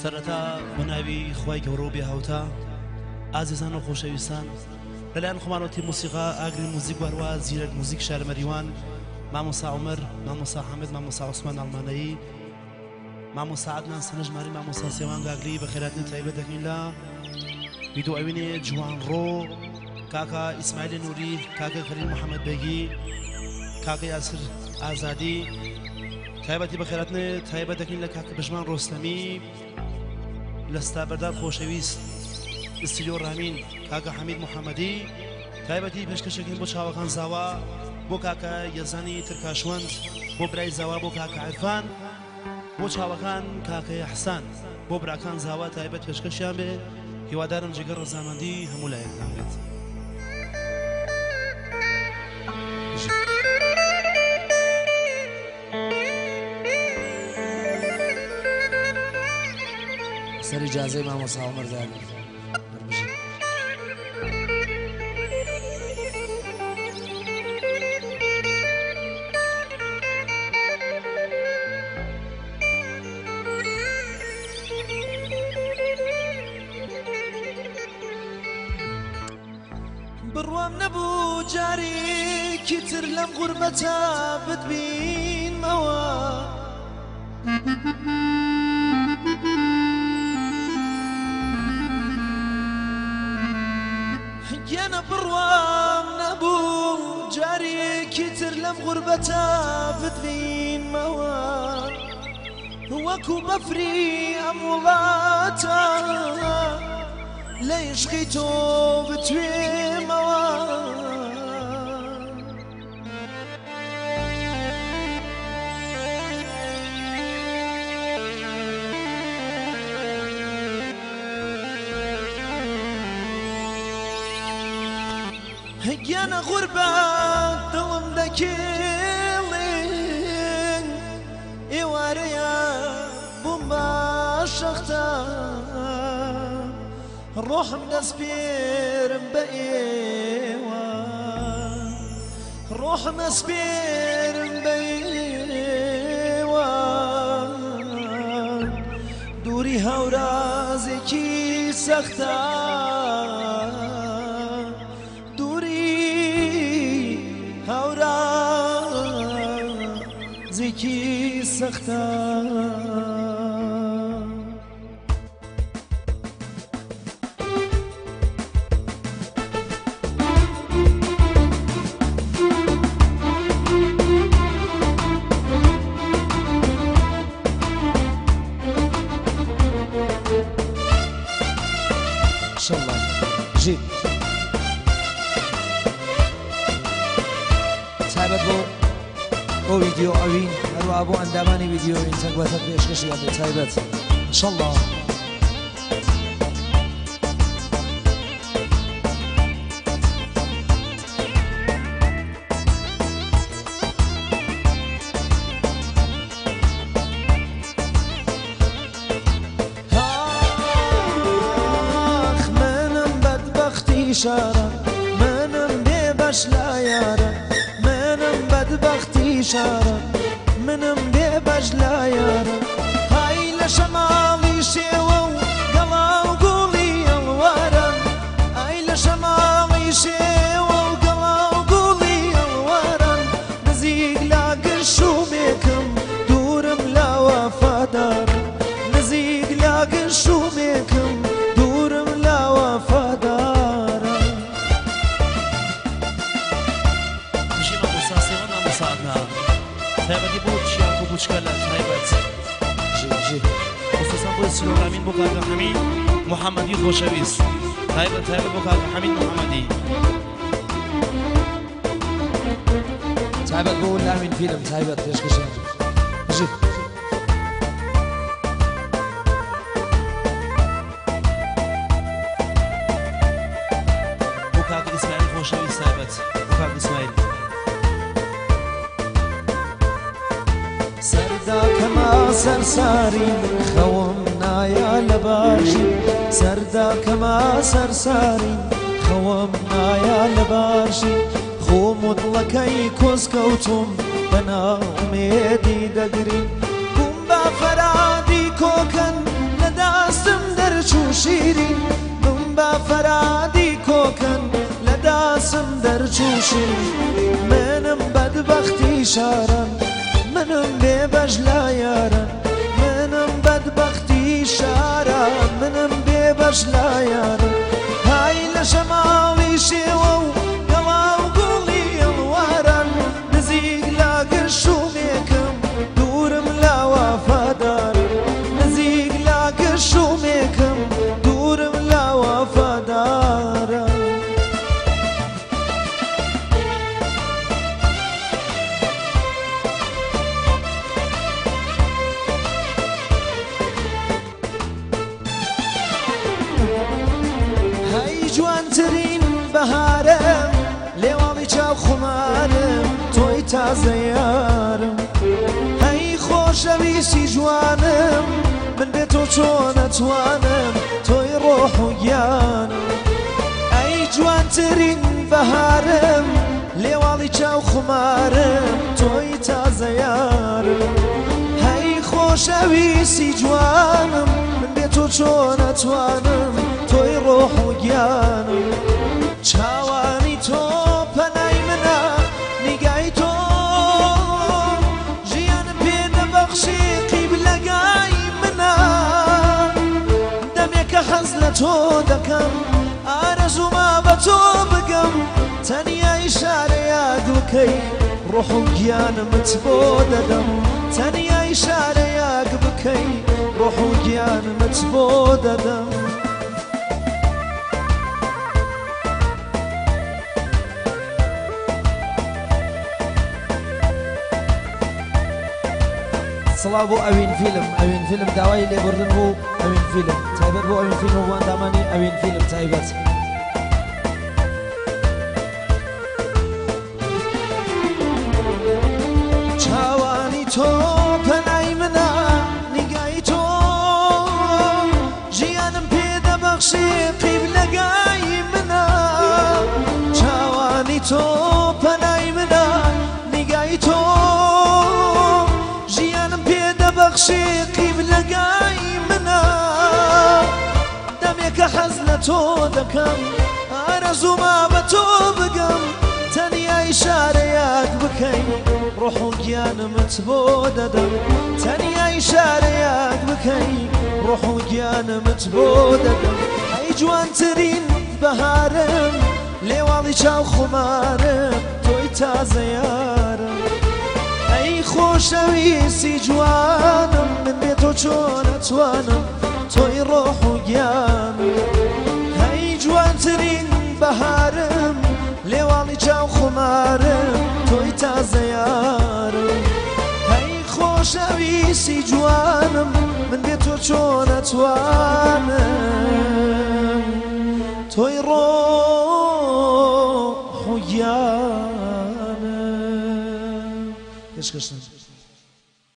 سەرەتا بە ناوی خوای گەورە و بێهاوتا، ئازیزان و خۆشەویستان، لەلایەن خۆمانەوە تیم موسیقا ئاگری موزیک و هەروەها زیرەک موزیک شار مەریوان، مامۆستا عومەر، مامۆستا حامد، مامۆستا عوسمان ئەڵمانەیی، مامۆستا عەدنان سەنەژماری، مامۆستا سێوان گاگلی بەخێرهاتنی تایبەت دەکەین لە ڤیدیۆ ئەوینێ جوانڕۆ، کاکە ئیسماعیل نوری، کاکە خەلیل محەممەد بەگی، کاکە یاسر ئازادی، تایبەتی بەخێرهاتنێ تایبەت دەکەین لە کاکە بژمان ڕۆستەمی، لە ستابەردار خۆشەویست ئستیدیۆ ڕامین، کاکە حەمید محەممەدی، تایبەتی پێشکەشەکەین بۆ چاوەکان زاوا، بۆ کاکە یەزانی ترکاشوەند، بۆ برای زاوا بۆ کاکە عرفان، بۆ چاوەکان کاکە یەحسان، بۆ براکان زاوا تایبەت پێشکەشیان بێ، هیوادارم جێگەی ڕەزامەندی هەموو لایەکتان بێت. سەر ئیجازەی مامۆستا عومەر دابێت. هەر بژی. بڕوام نەبوو جارێکی تر لەم غوربەتە بتبینمەوە. گیانە بڕوام نەبوو جارێکی تر لەم غوربەتە بتبینمەوە. وەکو بەفری ئەم وڵاتە لە عیشقی تۆ بتوێمەوە. گیانە غوربەت دڵم دەکێڵێ، ئێوارەیە بووم بە شەختە، ڕۆحم دەسپێرم بە ئێوە، ڕۆحم ئەسپێرم بە ئێوە، دووری هاورازێکی سەختە، دووری هاورازێکی سەختە. ئینشەڵڵا بژی. تایبەت بۆ بۆ ڤیدیۆ ئەوین، هەروەها بۆ ئەندامانی ڤیدیۆ ئەوین تەک بە تەک پێشکەشی ئەبێ تایبەت ئینشەڵڵا. ئاخ منم بەدبەختی شارە، منم بێبەش لە یارە، منم بەدبەختی شارە، منم بێبەش لە یارە، های لە شەماڵی شێوە و گەڵا و گوڵی ئەڵوارە، ئای لە شەماڵی شێوە و گەڵا و گوڵی ئەڵوارە، نزیک لە گرشومێکم دوورم لە وەفادارم، نزیک لە گرشومێکم دوورم لە وەفادارم. بژی مامۆستا سێوان، مامۆستا عەدنان، تایبەتی بۆ چیاک و بوچکە لە تایبەت بژی بژی. خصوصا بۆ سلۆرامین بۆ کاکە حەمید محەممەدی خۆشەویست، تایبەت تایبەت بۆ کاکە حەمید محەممەدی. تایبەت بۆ لاوین فیلم تایبەت پێشکەشیان. بژی. بۆ کاکە ئیسماعیل خۆشەویست تایبەت بۆ کاکە ئیسماعیل. سەرداکەما سەرسارین خەوم نایە لە باشین، سەرداکەما سەرسارین خەوم نایە لە باشین، خۆم و دڵەکەی کۆسکەوتم بە ناومێدی دەگرین، بووم بە فەرادی کۆکەن لە چوو منم بەدبەختی شاران منم بێبەش لە یاران منم بەدبەختی شاران منم بێبەش لە یاران های لە شەماڵی شێوە و گەڵا و گوڵی ئەڵواران نزیک لە گرشومێکم دوورم لە وەفادارم نزیک لە گرشومێکم دوورم لە وەفادارم هەی جوانترین بەهارم لێواڵی چاو خومارم تۆی تازە یارم هەی خۆشەویستی جوانم من بێ تۆ چۆن ئەتوانم تۆی ڕۆح و گیانم ئەی جوانترین بەهارم لێواڵی چاو خومارم تۆی تازە یارم هەی خۆشەویستی جوانم من بێ تۆ چۆن ئەتوانم تۆی ڕۆح و گیانم چاوانی تۆ پەنای منە نیگای تۆ ژیانم پێ دەبەخشی قیبلەگای منە دەمێکە حەز لە تۆ دەکەم ئارەزووما بە تۆ بگەم تەنیا ئیشارەیەک بکەی ڕۆح و گیانمت بۆ دەدەم تەنیا ئیشارەیەک بکەی ڕۆح و گیانمت بۆ دەدەم سڵاو بۆ ئەوین فیلم ئەوین فیلم داوای لێبوردن بوو ئەوین فیلم تایبەت بۆ ئەوین فیلم و بۆ ئەندامانی ئەوین فیلم تایبەت. چاوانی تۆ پەنای منە نیگای تۆ ژیانم پێ دەبەخشی قیبلەگای منە چاوانی تۆ پەنای منە نیگای تۆ ژیانم پێ دەبەخشی قیبلەگای منە دەمێکە حەز لە تۆ دەکەم ئارەزووما بە تۆ بگەم تەنیا ئیشارەیەک بکەی ڕۆح و گیانمت بۆ دەدەم تەنیا ئیشارەیەک بکەی ڕۆح و گیانمت بۆ دەدەم ئەی جوانترین بەهارم لێواڵی چاو خومارم تۆی تازە یارم ئەی خۆشەویستی جوانم من بێ تۆ چۆن ئەتوانم تۆی ڕۆح و گیانم هەی جوانترین بەهارم لێواڵی چاو خومارم تۆی تازە یارم هەی خۆشەویستی جوانم من بێ تۆ چۆن ئەتوانم تۆی ڕۆح و گیانم. پێشکەشتن.